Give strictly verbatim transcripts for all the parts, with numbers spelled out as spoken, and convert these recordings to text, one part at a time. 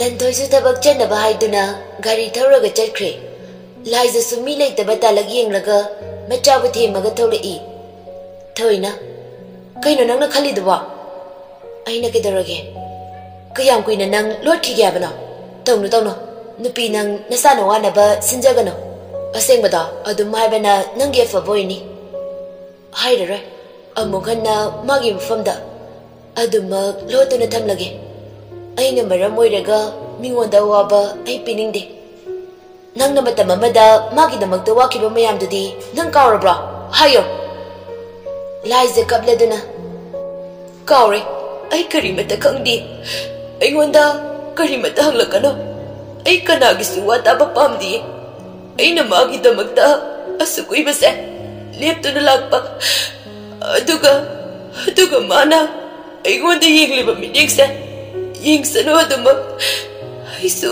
ꯂꯟꯊꯣꯏꯁꯨ ꯊꯕꯛ ꯆꯠꯅꯕ ꯍꯥꯏꯗꯨꯅ ꯒꯥꯔꯤ ꯊꯧꯔꯒ ꯆꯠꯈ꯭ꯔꯦ꯫ ꯂꯥꯏꯖꯁꯨ ꯃꯤ ꯂꯩꯇꯕ ꯇꯥꯂꯛ ꯌꯦꯡꯂꯒ ꯃꯆꯥꯕꯨ ꯊꯦꯝꯃꯒ ꯊꯣꯛꯂꯛꯏ꯫ "ꯊꯣꯏꯅ, ꯀꯩꯅꯣ ꯅꯪꯅ ꯈꯜꯂꯤꯗꯨꯕꯣ?" "ꯑꯩꯅ ꯀꯩꯗꯧꯔꯒꯦ? ꯀꯌꯥꯝ ꯀꯨꯏꯅ ꯅꯪ ꯂꯣꯠꯈꯤꯒꯦ ꯍꯥꯏꯕꯅꯣ? ꯇꯧꯅꯨ, ꯇꯧꯅꯨ꯫ ꯅꯨꯄꯤ, ꯅꯪ ꯅꯁꯥꯅ ꯋꯥꯅꯕ ꯁꯤꯟꯖꯒꯅꯨ꯫ ꯑꯁꯦꯡꯕꯗꯣ ꯑꯗꯨꯝ ꯍꯥꯏꯕꯅ ꯅꯪꯒꯤ ꯑꯐꯕ ꯑꯣꯏꯅꯤ꯫" "ꯍꯥꯏꯔꯔꯣꯏ꯫ ꯑꯃꯨꯛ ꯍꯟꯅ ꯃꯥꯒꯤ ꯃꯐꯝꯗ ꯑꯗꯨꯃꯛ ꯂꯣꯠꯇꯨꯅ ꯊꯝꯂꯒꯦ꯫ ꯑꯩꯅ ꯃꯔꯝ ꯑꯣꯏꯔꯒ ꯃꯤꯉꯣꯟꯗ ꯑꯋꯥꯕ ꯑꯩ ꯄꯤꯅꯤꯡꯗꯦ꯫ ꯅꯪꯅ ꯃꯇꯝ ꯑꯃꯗ ꯃꯥꯒꯤꯗꯃꯛꯇ ꯋꯥꯈꯤꯕ ꯃꯌꯥꯝꯗꯨꯗꯤ ꯅꯪ ꯀꯥꯎꯔꯕ꯭ꯔꯣ? ꯍꯥꯏꯌꯣ꯫" ꯂꯥꯏꯖ ꯀꯞꯂꯗꯨꯅ, "ꯀꯥꯎꯔꯦ꯫ ꯑꯩ ꯀꯔꯤꯃꯠꯇ ꯈꯪꯗꯦ꯫ ꯑꯩꯉꯣꯟꯗ ꯀꯔꯤꯃꯠꯇ ꯍꯪꯂꯛꯀꯅꯨ꯫ ꯑꯩ ꯀꯅꯥꯒꯤꯁꯨ ꯋꯥ ꯇꯥꯕ ꯄꯥꯝꯗꯦ꯫ ꯑꯩꯅ ꯃꯥꯒꯤꯗꯃꯛꯇ ꯑꯁꯨꯛ ꯀꯨꯏꯕꯁꯦ ꯂꯦꯞꯇꯨꯅ ꯂꯥꯛꯄ꯫ ꯑꯗꯨꯒ, ꯑꯗꯨꯒ ꯃꯥꯅ ꯑꯩꯉꯣꯟꯗ ꯌꯦꯡꯂꯤꯕ ꯃꯤꯠꯌꯦꯡꯁꯦ, ꯌꯦꯡꯁꯅꯨ ꯑꯗꯨꯃꯛ꯫ ꯑꯩꯁꯨ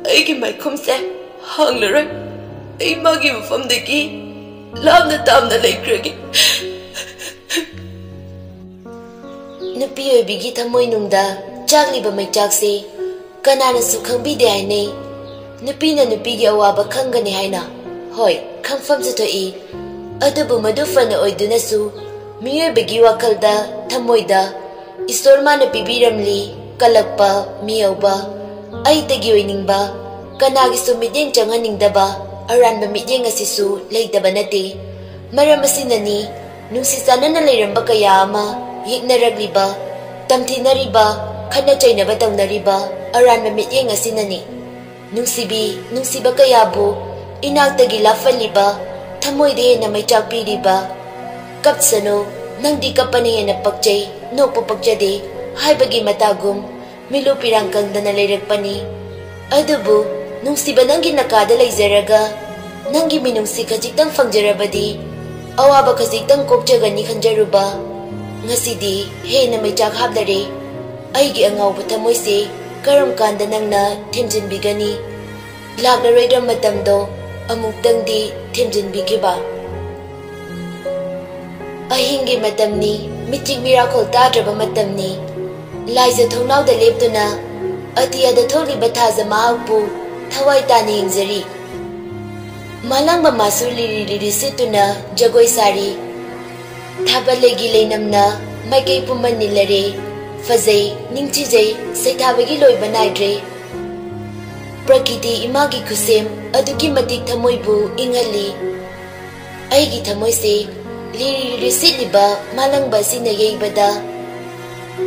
ꯑꯩꯒꯤ ꯃꯥꯏꯈꯨꯝꯁꯦ ꯍꯥꯡꯂꯔꯣꯏ꯫ ꯑꯩ ꯃꯥꯒꯤ ꯃꯐꯝꯗꯒꯤ ꯂꯥꯞꯅ ꯇꯥꯝꯅ ꯂꯩꯈ꯭ꯔꯒꯦ꯫" ꯅꯨꯄꯤ ꯑꯣꯏꯕꯤꯒꯤ ꯊꯃꯣꯏꯅꯨꯡꯗ ꯆꯥꯛꯂꯤꯕ ꯃꯩꯆꯥꯛꯁꯤ ꯀꯅꯥꯅꯁꯨ ꯈꯪꯕꯤꯗꯦ ꯍꯥꯏꯅꯩ꯫ ꯅꯨꯄꯤꯅ ꯅꯨꯄꯤꯒꯤ ꯑꯋꯥꯕ ꯈꯪꯒꯅꯤ ꯍꯥꯏꯅ, ꯍꯣꯏ, ꯈꯪꯐꯝꯁꯨ ꯊꯣꯛꯏ꯫ ꯑꯗꯨꯕꯨ ꯃꯗꯨ ꯐꯅ ꯑꯣꯏꯗꯨꯅꯁꯨ ꯃꯤꯑꯣꯏꯕꯒꯤ ꯋꯥꯈꯜꯗ, ꯊꯃꯣꯏꯗ ꯏꯁꯣꯔ ꯃꯥꯅ ꯄꯤꯕꯤꯔꯝꯂꯤ ꯀꯜꯂꯛꯄ, ꯃꯤꯍꯧꯕ, ꯑꯩꯇꯒꯤ ꯑꯣꯏꯅꯤꯡꯕ, ꯀꯅꯥꯒꯤꯁꯨ ꯃꯤꯠꯌꯦꯡ ꯆꯪꯍꯟꯅꯤꯡꯗꯕ ꯑꯔꯥꯟꯕ ꯃꯤꯠꯌꯦꯡ ꯑꯁꯤꯁꯨ ꯂꯩꯇꯕ ꯅꯠꯇꯦ꯫ ꯃꯔꯝ ꯑꯁꯤꯅꯅꯤ ꯅꯨꯡꯁꯤ ꯆꯥꯟꯅꯅ ꯂꯩꯔꯝꯕ ꯀꯌꯥ ꯑꯃ ꯌꯦꯛꯅꯔꯛꯂꯤꯕ, ꯇꯝꯊꯤꯅꯔꯤꯕ, ꯈꯠꯅ ꯆꯩꯅꯕ ꯇꯧꯅꯔꯤꯕ ꯑꯔꯥꯟꯕ ꯃꯤꯠꯌꯦꯡ ꯑꯁꯤꯅꯅꯤ꯫ ꯅꯨꯡꯁꯤꯕꯤ, ꯅꯨꯡꯁꯤꯕ ꯀꯌꯥꯕꯨ ꯏꯅꯥꯛꯇꯒꯤ ꯂꯥꯞꯍꯜꯂꯤꯕ, ꯊꯃꯣꯏꯗ ꯍꯦꯟꯅ ꯃꯩꯆꯥꯛ ꯄꯤꯔꯤꯕ, "ꯀꯞꯁꯅꯨ, ꯅꯪꯗꯤ ꯀꯞꯄꯅ ꯍꯦꯟꯅ ꯄꯛꯆꯩ, ꯅꯣꯛꯄ ꯄꯛꯆꯗꯦ" ꯍꯥꯏꯕꯒꯤ ꯃꯇꯥꯒꯨꯝ ꯃꯤꯂꯨ ꯄꯤꯔꯥꯡ ꯀꯪꯗꯅ ꯂꯩꯔꯛꯄꯅꯤ꯫ ꯑꯗꯨꯕꯨ ꯅꯨꯡꯁꯤꯕ, ꯅꯪꯒꯤ ꯅꯀꯥꯗ ꯂꯩꯖꯔꯒ ꯅꯪꯒꯤ ꯃꯤꯅꯨꯡꯁꯤ ꯈꯖꯤꯛꯇꯪ ꯐꯪꯖꯔꯕꯗꯤ ꯑꯋꯥꯕ ꯈꯖꯤꯛꯇꯪ ꯀꯣꯛꯆꯒꯅꯤ ꯈꯟꯖꯔꯨꯕ꯫ ꯉꯁꯤꯗꯤ ꯍꯦꯟꯅ ꯃꯩꯆꯥꯛ ꯍꯥꯞꯂꯔꯦ꯫ ꯑꯩꯒꯤ ꯑꯉꯥꯎꯕ ꯊꯃꯣꯏꯁꯦ ꯀꯔꯝ ꯀꯥꯟꯗ ꯅꯪꯅ ꯊꯦꯝꯖꯤꯟꯕꯤꯒꯅꯤ? ꯂꯥꯛꯂꯔꯣꯏꯗ꯭ꯔ ꯃꯇꯝꯗꯣ ꯑꯃꯨꯛꯇꯪꯗꯤ ꯊꯦꯝꯖꯤꯟꯕꯤꯈꯤꯕ꯫ ꯑꯍꯤꯡꯒꯤ ꯃꯇꯝꯅꯤ, ꯃꯤꯆꯤꯛ ꯃꯤꯔꯥꯈꯣꯜ ꯇꯥꯗ꯭ꯔꯕ ꯃꯇꯝꯅꯤ꯫ ꯂꯥꯏꯖ ꯊꯣꯡꯅꯥꯎꯗ ꯂꯦꯞꯇꯨꯅ ꯑꯇꯤꯌꯥꯗ ꯊꯣꯛꯂꯤꯕ ꯊꯥꯖ ꯃꯍꯥꯛꯄꯨ ꯊꯋꯥꯏ ꯇꯥꯅ ꯌꯦꯡꯖꯔꯤ꯫ ꯃꯥꯂꯪꯕ ꯃꯥꯁꯨ ꯂꯤꯔꯤ ꯂꯤꯔꯤ ꯁꯤꯠꯇꯨꯅ ꯖꯒꯣꯏ ꯁꯥꯔꯤ꯫ ꯊꯥꯕꯜꯂꯩꯒꯤ ꯂꯩꯅꯝꯅ ꯃꯥꯏꯀꯩ ꯄꯨꯝꯕ ꯅꯤꯜꯂꯔꯦ꯫ ꯐꯖꯩ, ꯅꯤꯡꯊꯤꯖꯩ, ꯁꯩꯊꯥꯕꯒꯤ ꯂꯣꯏꯕ ꯅꯥꯏꯗ꯭ꯔꯦ꯫ ꯄ꯭ꯔꯀꯤꯇꯤ ꯏꯃꯥꯒꯤ ꯈꯨꯠꯁꯦꯝ ꯑꯗꯨꯛꯀꯤ ꯃꯇꯤꯛ ꯊꯃꯣꯏꯕꯨ ꯏꯪꯍꯜꯂꯤ꯫ ꯑꯩꯒꯤ ꯊꯃꯣꯏꯁꯦ ꯂꯤꯔꯤ ꯂꯤꯔꯤ ꯁꯤꯠꯂꯤꯕ ꯃꯥꯂꯪꯕ ꯑꯁꯤꯅ ꯌꯩꯕꯗ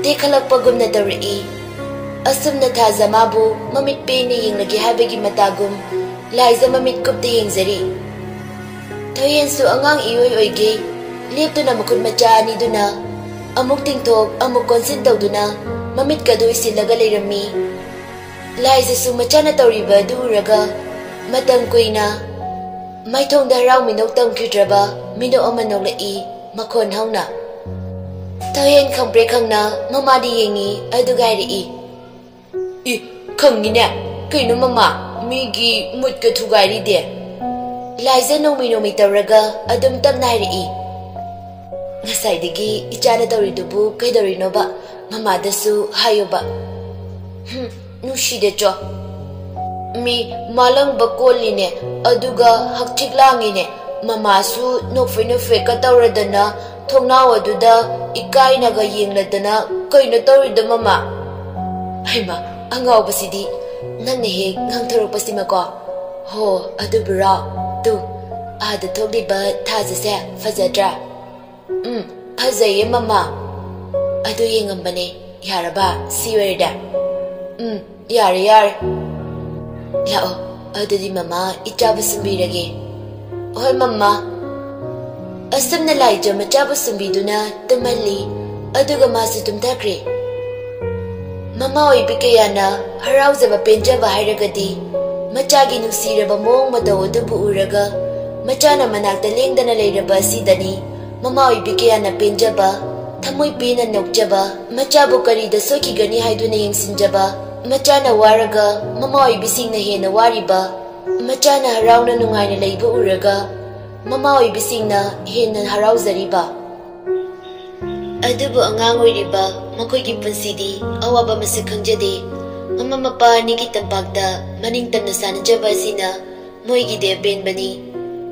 ꯇꯦꯛꯈꯠꯂꯛꯄꯒꯨꯝꯅ ꯇꯧꯔꯛꯏ꯫ ꯑꯁꯨꯝꯅ ꯊꯥꯖ ꯃꯥꯕꯨ ꯃꯃꯤꯠ ꯄꯦꯟꯅ ꯌꯦꯡꯂꯒꯦ ꯍꯥꯏꯕꯒꯤ ꯃꯇꯥꯒꯨꯝ ꯂꯥꯏꯖ ꯃꯃꯤꯠ ꯀꯨꯞꯇ ꯌꯦꯡꯖꯔꯤ꯫ ꯊꯣꯏꯍꯦꯟꯁꯨ ꯑꯉꯥꯡ ꯏꯑꯣꯏ ꯑꯣꯏꯒꯩ ꯂꯦꯞꯇꯨꯅ ꯃꯈꯨꯠ ꯃꯆꯥ ꯑꯅꯤꯗꯨꯅ ꯑꯃꯨꯛ ꯇꯤꯡꯊꯣꯛ ꯑꯃꯨꯛ ꯀꯣꯟꯁꯤꯟ ꯇꯧꯗꯨꯅ ꯃꯃꯤꯠꯀꯗꯨ ꯎꯏꯁꯤꯜꯂꯒ ꯂꯩꯔꯝꯃꯤ꯫ ꯂꯥꯏꯖꯁꯨ ꯃꯆꯥꯅ ꯇꯧꯔꯤꯕ ꯑꯗꯨ ꯎꯔꯒ ꯃꯇꯝ ꯀꯨꯏꯅ ꯃꯥꯏꯊꯣꯡꯗ ꯍꯔꯥꯎ ꯃꯤꯅꯧ ꯇꯝꯈꯤꯗ꯭ꯔꯕ ꯃꯤꯅꯣꯛ ꯑꯃ ꯅꯣꯛꯂꯛꯏ ꯃꯈꯣꯟ ꯍꯧꯅ꯫ ꯊꯣꯏꯍꯦꯟ ꯈꯪꯄ꯭ꯔꯦꯛ ꯈꯪꯅ ꯃꯃꯥꯗ ꯌꯦꯡꯉꯤ, ꯑꯗꯨꯒ ꯍꯥꯏꯔꯛꯏ, "ꯏ, ꯈꯪꯉꯤꯅꯦ꯫ ꯀꯩꯅꯣ ꯃꯃꯥ, ꯃꯤꯒꯤ ꯃꯨꯠꯀ ꯊꯨꯒꯥꯏꯔꯤꯗꯤ?" ꯂꯥꯏꯖ ꯅꯣꯡꯃꯤ ꯅꯣꯡꯃꯤ ꯇꯧꯔꯒ ꯑꯗꯨꯝ ꯇꯞꯅ ꯍꯥꯏꯔꯛꯏ, "ꯉꯁꯥꯏꯗꯒꯤ ꯏꯆꯥꯅ ꯇꯧꯔꯤꯗꯨꯕꯨ ꯀꯩꯗꯧꯔꯤꯅꯣꯕ? ꯃꯃꯥꯗꯁꯨ ꯍꯥꯏꯌꯣꯕ꯫" "ꯍꯨꯝ, ꯅꯨꯡꯁꯤꯗꯦ ꯆꯣ꯫ ꯃꯤ ꯃꯥꯂꯪꯕ ꯀꯣꯜꯂꯤꯅꯦ, ꯑꯗꯨꯒ ꯍꯛꯆꯤꯛ ꯂꯥꯡꯉꯤꯅꯦ꯫ ꯃꯃꯥꯁꯨ ꯅꯣꯛꯐꯦ ꯅꯣꯛꯐꯦꯀ ꯇꯧꯔꯗꯅ ꯊꯣꯡꯅꯥꯎ ꯑꯗꯨꯗ ꯏꯀꯥꯏꯅꯒ ꯌꯦꯡꯂꯗꯅ ꯀꯩꯅꯣ ꯇꯧꯔꯤꯗꯣ ꯃꯃꯥ?" "ꯍꯩꯃꯥ, ꯑꯉꯥꯎꯕꯁꯤꯗꯤ, ꯅꯪꯅ ꯍꯦꯛ ꯉꯥꯡꯊꯣꯔꯛꯄꯁꯤꯃꯀꯣ꯫ ꯍꯣ, ꯑꯗꯨꯕꯨꯔꯣ? ꯇꯨ, ꯑꯥꯗ ꯊꯣꯛꯂꯤꯕ ꯊꯥꯖꯁꯦ ꯐꯖꯗ꯭ꯔꯥ?" "ꯎꯝ, ꯐꯖꯩꯌꯦ ꯃꯃꯥ꯫ ꯑꯗꯨ ꯌꯦꯡꯉꯝꯕꯅꯦ꯫ ꯌꯥꯔꯕ? ꯁꯤ ꯑꯣꯏꯔꯗꯤ?" "ꯎꯝ, ꯌꯥꯔꯦ, ꯌꯥꯔꯦ꯫ ꯂꯥꯛꯑꯣ, ꯑꯗꯨꯗꯤ ꯃꯃꯥ ꯏꯆꯥꯕꯨ ꯁꯨꯝꯕꯤꯔꯒꯦ꯫" "ꯍꯣꯏ ꯃꯃꯥ꯫" ꯑꯁꯨꯝꯅ ꯂꯥꯏꯖ ꯃꯆꯥꯕꯨ ꯁꯨꯝꯕꯤꯗꯨꯅ ꯇꯨꯝꯍꯜꯂꯤ, ꯑꯗꯨꯒ ꯃꯥꯁꯨ ꯇꯨꯝꯊꯈ꯭ꯔꯦ꯫ ꯃꯃꯥ ꯑꯣꯏꯕꯤ ꯀꯌꯥꯅ ꯍꯔꯥꯎꯖꯕ ꯄꯦꯟꯖꯕ ꯍꯥꯏꯔꯒꯗꯤ ꯃꯆꯥꯒꯤ ꯅꯨꯡꯁꯤꯔꯕ ꯃꯑꯣꯡ ꯃꯇꯧ ꯑꯗꯨꯕꯨ ꯎꯔꯒ ꯃꯆꯥꯅ ꯃꯅꯥꯛꯇ ꯂꯦꯡꯗꯅ ꯂꯩꯔꯕ ꯑꯁꯤꯗꯅꯤ ꯃꯃꯥ ꯑꯣꯏꯕꯤ ꯀꯌꯥꯅ ꯄꯦꯟꯖꯕ, ꯊꯃꯣꯏ ꯄꯦꯟꯅ ꯅꯣꯛꯆꯕ, ꯃꯆꯥꯕꯨ ꯀꯔꯤꯗ ꯁꯣꯏꯈꯤꯒꯅꯤ ꯍꯥꯏꯗꯨꯅ ꯌꯦꯡꯁꯤꯟꯖꯕ, ꯃꯆꯥꯅ ꯋꯥꯔꯒ ꯃꯃꯥ ꯑꯣꯏꯕꯤꯁꯤꯡꯅ ꯍꯦꯟꯅ ꯋꯥꯔꯤꯕ, ꯃꯆꯥꯅ ꯍꯔꯥꯎꯅ ꯅꯨꯡꯉꯥꯏꯅ ꯂꯩꯕ ꯎꯔꯒ ꯃꯃꯥ ꯑꯣꯏꯕꯤꯁꯤꯡꯅ ꯍꯦꯟꯅ ꯍꯔꯥꯎꯖꯔꯤꯕ꯫ ꯑꯗꯨꯕꯨ ꯑꯉꯥꯡ ꯑꯣꯏꯔꯤꯕ ꯃꯈꯣꯏꯒꯤ ꯄꯨꯟꯁꯤꯗꯤ ꯑꯋꯥꯕ ꯃꯁꯛ ꯈꯪꯖꯗꯦ꯫ ꯃꯃꯥ ꯃꯄꯥ ꯑꯅꯤꯒꯤ ꯇꯝꯄꯥꯛꯇ ꯃꯅꯤꯡ ꯇꯝꯅ ꯁꯥꯟꯅꯖꯕ ꯑꯁꯤꯅ ꯃꯣꯏꯒꯤꯗꯤ ꯑꯄꯦꯟꯕꯅꯤ꯫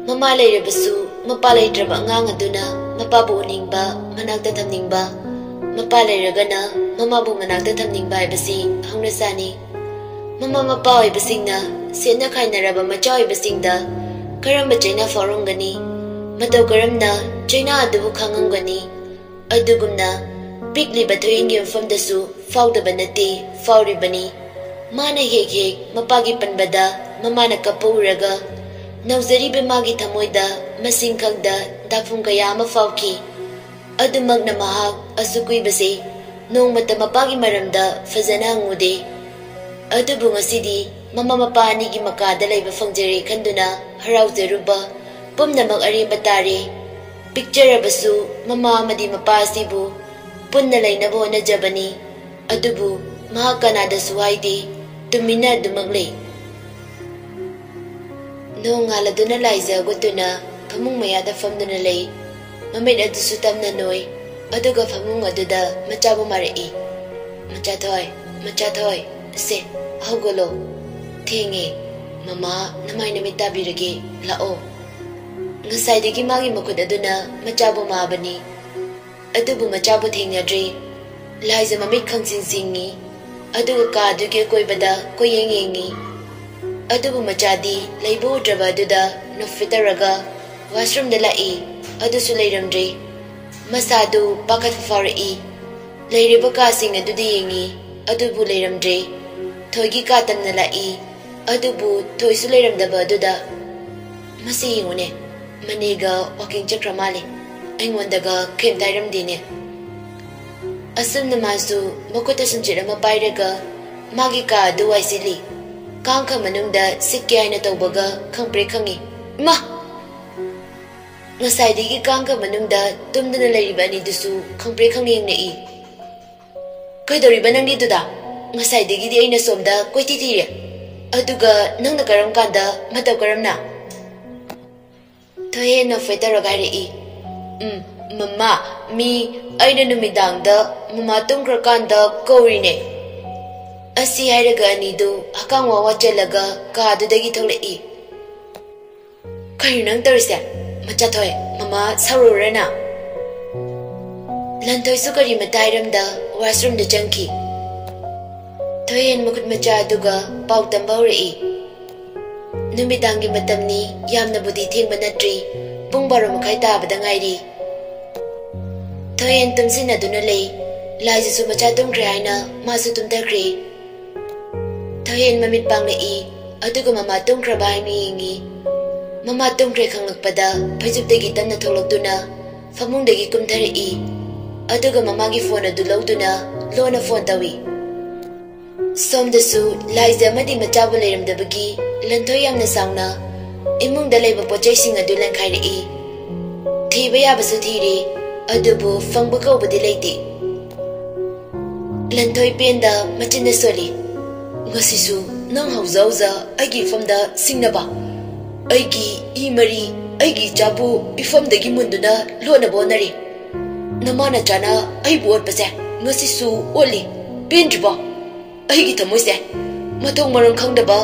ꯃꯃꯥ ꯂꯩꯔꯕꯁꯨ ꯃꯄꯥ ꯂꯩꯇ꯭ꯔꯕ ꯑꯉꯥꯡ ꯑꯗꯨꯅ ꯃꯄꯥꯕꯨ ꯎꯅꯤꯡꯕ, ꯃꯅꯥꯛꯇ ꯊꯝꯅꯤꯡꯕ, ꯃꯄꯥ ꯂꯩꯔꯒꯅ ꯃꯃꯥꯕꯨ ꯃꯅꯥꯛꯇ ꯊꯝꯅꯤꯡꯕ ꯍꯥꯏꯕꯁꯤ ꯍꯧꯅꯁꯥꯅꯤ꯫ ꯃꯃꯥ ꯃꯄꯥ ꯑꯣꯏꯕꯁꯤꯡꯅ ꯁꯦꯠꯅ ꯈꯥꯏꯅꯔꯕ ꯃꯆꯥ ꯑꯣꯏꯕꯁꯤꯡꯗ ꯀꯔꯝꯕ ꯆꯩꯅꯥ ꯐꯥꯎꯔꯝꯒꯅꯤ? ꯃꯇꯧ ꯀꯔꯝꯅ ꯆꯩꯅꯥ ꯑꯗꯨꯕꯨ ꯈꯪꯉꯝꯒꯅꯤ? ꯑꯗꯨꯒꯨꯝꯅ ꯄꯤꯛꯂꯤꯕ ꯊꯣꯏꯌꯦꯟꯒꯤ ꯃꯐꯝꯗꯁꯨ ꯐꯥꯎꯗꯕ ꯅꯠꯇꯦ, ꯐꯥꯎꯔꯤꯕꯅꯤ꯫ ꯃꯥꯅ ꯍꯦꯛ ꯍꯦꯛ ꯃꯄꯥꯒꯤ ꯄꯟꯕꯗ ꯃꯃꯥꯅ ꯀꯞꯄ ꯎꯔꯒ ꯅꯧꯖꯔꯤꯕ ꯃꯥꯒꯤ ꯊꯃꯣꯏꯗ ꯃꯁꯤꯡ ꯈꯪꯗ ꯗꯥꯐꯨꯡ ꯀꯌꯥ ꯑꯃ ꯐꯥꯎꯈꯤ꯫ ꯑꯗꯨꯃꯛꯅ ꯃꯍꯥꯛ ꯑꯁꯨꯛ ꯀꯨꯏꯕꯁꯦ ꯅꯣꯡꯃꯇ ꯃꯄꯥꯒꯤ ꯃꯔꯝꯗ ꯐꯖꯅ ꯍꯪꯉꯨꯗꯦ꯫ ꯑꯗꯨꯕꯨ ꯉꯁꯤꯗꯤ ꯃꯃꯥ ꯃꯄꯥ ꯑꯅꯤꯒꯤ ꯃꯀꯥꯗ ꯂꯩꯕ ꯐꯪꯖꯔꯦ ꯈꯟꯗꯨꯅ ꯍꯔꯥꯎꯖꯔꯨꯕ ꯄꯨꯝꯅꯃꯛ ꯑꯔꯦꯝꯕ ꯇꯥꯔꯦ꯫ ꯄꯤꯛꯆꯔꯕꯁꯨ ꯃꯃꯥ ꯑꯃꯗꯤ ꯃꯄꯥ ꯑꯁꯤꯕꯨ ꯄꯨꯟꯅ ꯂꯩꯅꯕ ꯍꯣꯠꯅꯖꯕꯅꯤ꯫ ꯑꯗꯨꯕꯨ ꯃꯍꯥꯛ ꯀꯅꯥꯗꯁꯨ ꯍꯥꯏꯗꯦ, ꯇꯨꯃꯤꯟꯅ ꯑꯗꯨꯃꯛ ꯂꯩ꯫ ꯅꯣꯡꯉꯥꯜꯂꯗꯨꯅ ꯂꯥꯏꯖ ꯍꯧꯒꯠꯇꯨꯅ ꯐꯃꯨꯡ ꯃꯌꯥꯗ ꯐꯝꯗꯨꯅ ꯂꯩ꯫ ꯃꯃꯤꯠ ꯑꯗꯨꯁꯨ ꯇꯝꯅ ꯅꯣꯏ꯫ ꯑꯗꯨꯒ ꯐꯃꯨꯡ ꯑꯗꯨꯗ ꯃꯆꯥꯕꯨ ꯃꯥꯔꯛꯏ꯫ "ꯃꯆꯥꯊꯣꯏ, ꯃꯆꯥꯊꯣꯏ, ꯁꯦ, ꯍꯧꯒꯠꯂꯣ꯫ ꯊꯦꯡꯉꯦ꯫ ꯃꯃꯥ ꯅꯃꯥꯏ ꯅꯃꯤꯠ ꯇꯥꯕꯤꯔꯒꯦ, ꯂꯥꯛꯑꯣ꯫" ꯉꯁꯥꯏꯗꯒꯤ ꯃꯥꯒꯤ ꯃꯈꯨꯠ ꯑꯗꯨꯅ ꯃꯆꯥꯕꯨ ꯃꯥꯕꯅꯤ꯫ ꯑꯗꯨꯕꯨ ꯃꯆꯥꯕꯨ ꯊꯦꯡꯅꯗ꯭ꯔꯦ꯫ ꯂꯥꯏꯖ ꯃꯃꯤꯠ ꯈꯪꯁꯤꯡ ꯁꯤꯡꯉꯤ꯫ ꯑꯗꯨꯒ ꯀꯥ ꯑꯗꯨꯒꯤ ꯑꯀꯣꯏꯕꯗ ꯀꯣꯏꯌꯦꯡ ꯌꯦꯡꯉꯤ꯫ ꯑꯗꯨꯕꯨ ꯃꯆꯥꯗꯤ ꯂꯩꯕ ꯎꯗ꯭ꯔꯕ ꯑꯗꯨꯗ ꯅꯣꯛꯐꯦꯠ ꯇꯧꯔꯒ ꯋꯥꯁꯔꯨꯝꯗ ꯂꯥꯛꯏ꯫ ꯑꯗꯨꯁꯨ ꯂꯩꯔꯝꯗ꯭ꯔꯦ꯫ ꯃꯁꯥꯗꯨ ꯄꯥꯈꯠꯄ ꯐꯥꯎꯔꯛꯏ꯫ ꯂꯩꯔꯤꯕ ꯀꯥꯁꯤꯡ ꯑꯗꯨꯗ ꯌꯦꯡꯉꯤ꯫ ꯑꯗꯨꯕꯨ ꯂꯩꯔꯝꯗ꯭ꯔꯦ꯫ ꯊꯣꯏꯒꯤ ꯀꯥ ꯇꯝꯅ ꯂꯥꯛꯏ꯫ ꯑꯗꯨꯕꯨ ꯊꯣꯏꯁꯨ ꯂꯩꯔꯝꯗꯕ ꯑꯗꯨꯗ, "ꯃꯁꯤ ꯌꯦꯡꯉꯨꯅꯦ, ꯃꯅꯦꯒ ꯋꯥꯀꯤꯡ ꯆꯠꯈ꯭ꯔ ꯃꯥꯜꯂꯦ꯫ ꯑꯩꯉꯣꯟꯗꯒ ꯀꯔꯤꯝꯇ ꯍꯥꯏꯔꯝꯗꯦꯅꯦ꯫" ꯑꯁꯨꯝꯅ ꯃꯥꯁꯨ ꯃꯈꯨꯠꯇ ꯁꯨꯝꯆꯤꯠ ꯑꯃ ꯄꯥꯏꯔꯒ ꯃꯥꯒꯤ ꯀꯥ ꯑꯗꯨ ꯋꯥꯏꯁꯤꯜꯂꯤ꯫ ꯀꯥꯡꯈ ꯃꯅꯨꯡꯗ ꯁꯤꯠꯀꯦ ꯍꯥꯏꯅ ꯇꯧꯕꯒ ꯈꯪꯄ꯭ꯔꯦꯛ ꯈꯪꯉꯤ꯫ ꯏꯃꯥ! ꯉꯁꯥꯏꯗꯒꯤ ꯀꯥꯡꯈ ꯃꯅꯨꯡꯗ ꯇꯨꯝꯗꯨꯅ ꯂꯩꯔꯤꯕ ꯑꯅꯤꯗꯨꯁꯨ ꯈꯪꯄ꯭ꯔꯦꯛ ꯈꯪꯅ ꯌꯦꯡꯂꯛꯏ꯫ "ꯀꯩꯗꯧꯔꯤꯕ ꯅꯪꯗꯤ ꯑꯗꯨꯗ? ꯉꯁꯥꯏꯗꯒꯤꯗꯤ ꯑꯩꯅ ꯁꯣꯝꯗ ꯀꯣꯏꯊꯤ ꯊꯤꯔꯦ꯫ ꯑꯗꯨꯒ ꯅꯪꯅ ꯀꯔꯝ ꯀꯥꯟꯗ, ꯃꯇꯧ ꯀꯔꯝꯅ?" ꯊꯣꯏꯍꯦꯟ ꯅꯣꯛꯐꯦꯠ ꯇꯧꯔꯒ ꯍꯥꯏꯔꯛꯏ꯫ "ꯎꯝ, ꯃꯃꯥ, ꯃꯤ ꯑꯩꯅ ꯅꯨꯃꯤꯗꯥꯡꯗ ꯃꯃꯥ ꯇꯨꯝꯈ꯭ꯔꯀꯥꯟꯗ ꯀꯧꯔꯤꯅꯦ꯫" ꯑꯁꯤ ꯍꯥꯏꯔꯒ ꯑꯅꯤꯗꯨ ꯍꯛꯀꯥꯡ ꯋꯥ ꯋꯥ ꯆꯦꯜꯂꯒ ꯀꯥꯗꯨꯗꯒꯤ ꯊꯣꯛꯂꯛꯏ꯫ "ꯀꯩꯅꯣ ꯅꯪ ꯇꯧꯔꯤꯁꯦ? ꯃꯆꯥꯊꯣꯏ, ꯃꯃꯥ ꯁꯥꯎꯔꯨꯔꯅ?" ꯂꯟꯊꯣꯏꯁꯨ ꯀꯔꯤꯃꯇ ꯍꯥꯏꯔꯝꯗ ꯋꯥꯁꯔꯨꯝꯗ ꯆꯪꯈꯤ꯫ ꯊꯣꯏꯍꯦꯟ ꯃꯈꯨꯠ ꯃꯆꯥ ꯑꯗꯨꯒ ꯄꯥꯎ ꯇꯝꯕ ꯍꯧꯔꯛꯏ꯫ "ꯅꯨꯃꯤꯗꯥꯡꯒꯤ ꯃꯇꯝꯅꯤ, ꯌꯥꯝꯅꯕꯨꯗꯤ ꯊꯦꯡꯕ ꯅꯠꯇ꯭ꯔꯤ, ꯄꯨꯡ ꯕꯥꯔꯣ ꯃꯈꯥꯏ ꯇꯥꯕꯗ ꯉꯥꯏꯔꯤ꯫" ꯊꯣꯏꯍꯦꯟ ꯇꯨꯝꯁꯤꯟꯅꯗꯨꯅ ꯂꯩ꯫ ꯂꯥꯏꯖꯁꯨ ꯃꯆꯥ ꯇꯨꯝꯈ꯭ꯔꯦ ꯍꯥꯏꯅ ꯃꯥꯁꯨ ꯇꯨꯝꯊꯈ꯭ꯔꯦ꯫ ꯊꯣꯏꯍꯦꯟ ꯃꯃꯤꯠ ꯄꯥꯡꯂꯛꯏ, ꯑꯗꯨꯒ ꯃꯃꯥ ꯇꯨꯝꯈ꯭ꯔꯕ ꯍꯥꯏꯅ ꯌꯦꯡꯉꯤ꯫ ꯃꯃꯥ ꯇꯨꯝꯈ꯭ꯔꯦ ꯈꯪꯂꯛꯄꯗ ꯐꯩꯖꯨꯞꯇꯒꯤ ꯇꯞꯅ ꯊꯣꯛꯂꯛꯇꯨꯅ ꯐꯃꯨꯡꯗꯒꯤ ꯀꯨꯝꯊꯔꯛꯏ꯫ ꯑꯗꯨꯒ ꯃꯃꯥꯒꯤ ꯐꯣꯟ ꯑꯗꯨ ꯂꯧꯗꯨꯅ ꯂꯣꯟꯅ ꯐꯣꯟ ꯇꯧꯏ꯫ ꯁꯣꯝꯗꯁꯨ ꯂꯥꯏꯖ ꯑꯃꯗꯤ ꯃꯆꯥꯕꯨ ꯂꯩꯔꯝꯗꯕꯒꯤ ꯂꯟꯊꯣꯏ ꯌꯥꯝꯅ ꯁꯥꯎꯅ ꯏꯃꯨꯡꯗ ꯂꯩꯕ ꯄꯣꯠꯆꯩꯁꯤꯡ ꯑꯗꯨ ꯂꯪꯈꯥꯏꯔꯛꯏ꯫ ꯊꯤꯕ ꯌꯥꯕꯁꯨ ꯊꯤꯔꯦ, ꯑꯗꯨꯕꯨ ꯐꯪꯕ ꯀꯧꯕꯗꯤ ꯂꯩꯇꯦ꯫ ꯂꯟꯊꯣꯏ ꯄꯦꯟꯗ ꯃꯆꯤꯟꯅ ꯁꯣꯜꯂꯤ꯫ "ꯉꯁꯤꯁꯨ ꯅꯪ ꯍꯧꯖ ꯍꯧꯖ ꯑꯩꯒꯤ ꯏꯐꯝꯗ ꯁꯤꯡꯅꯕ? ꯑꯩꯒꯤ ꯏ ꯃꯔꯤ, ꯑꯩꯒꯤ ꯏꯆꯥꯕꯨ ꯏꯐꯝꯗꯒꯤ ꯃꯨꯟꯗꯨꯅ ꯂꯣꯠꯅꯕ ꯍꯣꯠꯅꯔꯤ꯫ ꯅꯃꯥ ꯅꯆꯥꯅ ꯑꯩꯕꯨ ꯑꯣꯠꯄꯁꯦ ꯉꯁꯤꯁꯨ ꯑꯣꯠꯂꯤ꯫ ꯄꯦꯟꯗ꯭ꯔꯤꯕꯣ? ꯑꯩꯒꯤ ꯊꯃꯣꯏꯁꯦ ꯃꯊꯣꯡ ꯃꯔꯝ ꯈꯪꯗꯕ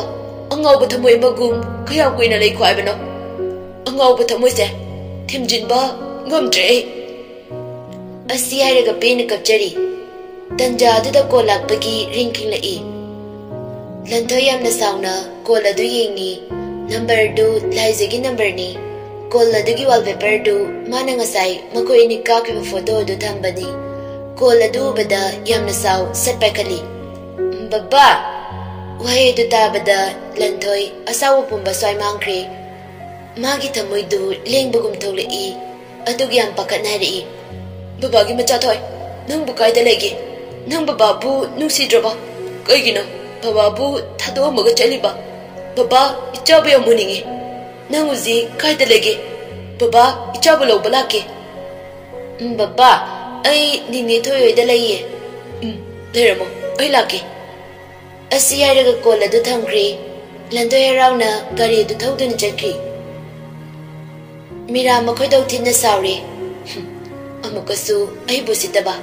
ꯑꯉꯥꯎꯕ ꯊꯃꯣꯏ ꯑꯃꯒꯨꯝ ꯀꯌꯥꯝ ꯀꯨꯏꯅ ꯂꯩꯈꯣ ꯍꯥꯏꯕꯅꯣ? ꯑꯉꯥꯎꯕ ꯊꯃꯣꯏꯁꯦ ꯊꯦꯝꯖꯤꯟꯕ ꯉꯝꯗ꯭ꯔꯦ ꯑꯩ꯫" ꯑꯁꯤ ꯍꯥꯏꯔꯒ ꯄꯦꯟꯅ ꯀꯞꯆꯔꯤ꯫ ꯇꯟꯖꯥ ꯑꯗꯨꯗ ꯀꯣꯜ ꯂꯥꯛꯄꯒꯤ ꯔꯤꯡ ꯈꯤꯡꯂꯛꯏ꯫ ꯂꯟꯊꯣꯏ ꯌꯥꯝꯅ ꯁꯥꯎꯅ ꯀꯣꯜ ꯑꯗꯨ ꯌꯦꯡꯉꯤ꯫ ꯅꯝꯕꯔꯗꯨ ꯂꯥꯏꯖꯒꯤ ꯅꯝꯕꯔꯅꯤ꯫ ꯀꯣꯜ ꯑꯗꯨꯒꯤ ꯋꯥꯜꯄꯦꯄꯔꯗꯨ ꯃꯥꯅ ꯉꯁꯥꯏ ꯃꯈꯣꯏ ꯑꯅꯤ ꯀꯥꯞꯈꯤꯕ ꯐꯣꯇꯣ ꯑꯗꯨ ꯊꯝꯕꯅꯤ꯫ ꯀꯣꯜ ꯑꯗꯨ ꯎꯕꯗ ꯌꯥꯝꯅ ꯁꯥꯎ ꯁꯠ ꯄꯥꯏꯈꯠꯂꯤ꯫ "ꯕꯕꯥ!" ꯋꯥꯍꯩ ꯑꯗꯨ ꯇꯥꯕꯗ ꯂꯟꯊꯣꯏ ꯑꯁꯥꯎꯕ ꯄꯨꯝꯕ ꯁ꯭ꯋꯥꯏ ꯃꯥꯡꯈ꯭ꯔꯦ꯫ ꯃꯥꯒꯤ ꯊꯃꯣꯏꯗꯨ ꯂꯦꯡꯕꯒꯨꯝ ꯊꯣꯛꯂꯛꯏ꯫ ꯑꯗꯨꯒ ꯌꯥꯝ ꯄꯥꯈꯠꯅ ꯍꯥꯏꯔꯛꯏ, "ꯕꯕꯥꯒꯤ ꯃꯆꯥꯊꯣꯏ, ꯅꯪꯕꯨ ꯀꯥꯏꯗ ꯂꯩꯒꯦ? ꯅꯪ ꯕꯕꯥꯕꯨ ꯅꯨꯡꯁꯤꯗ꯭ꯔꯕꯣ? ꯀꯩꯒꯤꯅꯣ ꯕꯕꯥꯕꯨ ꯊꯥꯗꯣꯛꯑꯝꯃꯒ ꯆꯠꯂꯤꯕ? ꯕꯕꯥ, ꯏꯆꯥꯕꯨ ꯌꯥꯝ ꯎꯅꯤꯡꯉꯤ꯫ ꯅꯪ ꯍꯧꯖꯤꯛ ꯀꯥꯏꯗ ꯂꯩꯒꯦ? ꯕꯕꯥ, ꯏꯆꯥꯕꯨ ꯂꯧꯕ ꯂꯥꯛꯀꯦ꯫" "ꯎꯝ, ꯕꯕꯥ, ꯑꯩ ꯅꯤꯅꯦ ꯊꯣꯏ ꯍꯣꯏꯗ ꯂꯩꯌꯦ꯫" "ꯎꯝ, ꯂꯩꯔꯝꯃꯣ, ꯑꯩ ꯂꯥꯛꯀꯦ꯫" ꯑꯁꯤ ꯍꯥꯏꯔꯒ ꯀꯣꯜ ꯑꯗꯨ ꯊꯝꯈ꯭ꯔꯦ꯫ ꯂꯟꯊꯣꯏ ꯍꯔꯥꯎꯅ ꯒꯥꯔꯤ ꯑꯗꯨ ꯊꯧꯗꯨꯅ ꯆꯠꯈ꯭ꯔꯤ꯫ ꯃꯤꯔꯥ ꯃꯈꯣꯏꯗꯧ ꯊꯤꯅ ꯁꯥꯎꯔꯦ꯫ "ꯍꯨꯝ, ꯑꯃꯨꯛꯀꯁꯨ ꯑꯩꯕꯨ ꯎꯁꯤꯠꯇꯕ꯫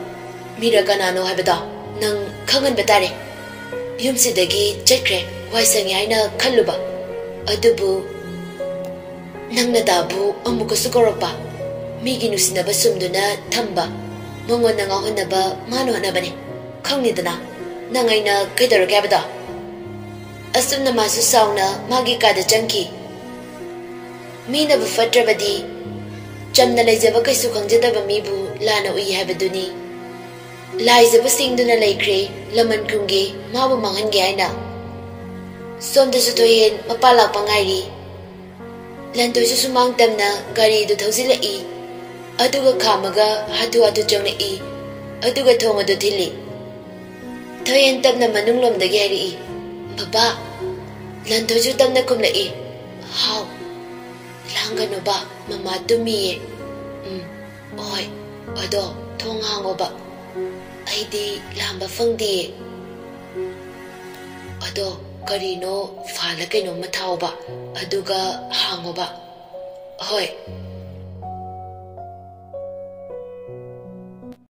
ꯃꯤꯔꯥ ꯀꯅꯥꯅꯣ ꯍꯥꯏꯕꯗꯣ ꯅꯪ ꯈꯪꯍꯟꯕ ꯇꯥꯔꯦ꯫" ꯌꯨꯝꯁꯤꯗꯒꯤ ꯆꯠꯈ꯭ꯔꯦ, ꯋꯥꯏ ꯁꯪꯉꯦ ꯍꯥꯏꯅ ꯈꯜꯂꯨꯕ꯫ ꯑꯗꯨꯕꯨ ꯅꯪꯅ ꯗꯥꯕꯨ ꯑꯃꯨꯛꯀꯁꯨ ꯀꯧꯔꯛꯄ, ꯃꯤꯒꯤ ꯅꯨꯡꯁꯤꯅꯕ ꯁꯨꯝꯗꯨꯅ ꯊꯝꯕ, ꯃꯉꯣꯟꯗ ꯉꯥꯎꯍꯟꯅꯕ ꯃꯥꯅ ꯍꯣꯠꯅꯕꯅꯤ꯫ ꯈꯪꯅꯤꯗꯅ ꯅꯪ ꯑꯩꯅ ꯀꯩꯗꯧꯔꯒꯦ ꯍꯥꯏꯕꯗꯣ꯫ ꯑꯁꯨꯝꯅ ꯃꯥꯁꯨ ꯁꯥꯎꯅ ꯃꯥꯒꯤ ꯀꯥꯗ ꯆꯪꯈꯤ꯫ ꯃꯤꯅꯕꯨ ꯐꯠꯇ꯭ꯔꯕꯗꯤ ꯆꯝꯅ ꯂꯩꯖꯕ ꯀꯩꯁꯨ ꯈꯪꯖꯗꯕ ꯃꯤꯕꯨ ꯂꯥꯟꯅ ꯎꯏ ꯍꯥꯏꯕꯗꯨꯅꯤ꯫ ꯂꯥꯏꯖꯕ ꯁꯤꯡꯗꯨꯅ ꯂꯩꯈ꯭ꯔꯦ, ꯂꯃꯟ ꯈꯨꯝꯒꯦ ꯃꯥꯕꯨ ꯃꯥꯡꯍꯟꯒꯦ ꯍꯥꯏꯅ꯫ ꯁꯣꯝꯗꯁꯨ ꯊꯣꯏꯍꯦꯟ ꯃꯄꯥ ꯂꯥꯛꯄ ꯉꯥꯏꯔꯤ꯫ ꯂꯟꯊꯣꯏꯁꯨ ꯁꯨꯃꯥꯡ ꯇꯝꯅ ꯒꯥꯔꯤꯗꯨ ꯊꯧꯖꯤꯜꯂꯛꯏ꯫ ꯑꯗꯨꯒ ꯈꯥꯝꯃꯒ ꯍꯥꯊꯨ ꯍꯥꯊꯨ ꯆꯪꯂꯛꯏ꯫ ꯑꯗꯨꯒ ꯊꯣꯡ ꯑꯗꯨ ꯊꯤꯜꯂꯤ꯫ ꯊꯣꯏꯍꯦꯟ ꯇꯞꯅ ꯃꯅꯨꯡꯂꯣꯝꯗꯒꯤ ꯍꯥꯏꯔꯛꯏ, "ꯕꯕꯥ!" ꯂꯟꯊꯣꯏꯁꯨ ꯇꯞꯅ ꯈꯨꯝꯂꯛꯏ, "ꯍꯥꯎ?" "ꯂꯥꯡꯒꯅꯨꯕ, ꯃꯃꯥ ꯇꯨꯝꯃꯤꯌꯦ꯫" "ꯎꯝ, ꯍꯣꯏ, ꯑꯗꯣ ꯊꯣꯡ ꯍꯥꯡꯉꯣꯕ, ꯑꯩꯗꯤ ꯂꯥꯝꯕ ꯐꯪꯗꯤꯌꯦ꯫" "ꯑꯗꯣ ꯀꯔꯤꯅꯣ, ꯐꯥꯜꯂ ꯀꯩꯅꯣꯝꯃ ꯊꯥꯎꯕ, ꯑꯗꯨꯒ ꯍꯥꯡꯉꯣꯕ꯫" "ꯍꯣꯏ,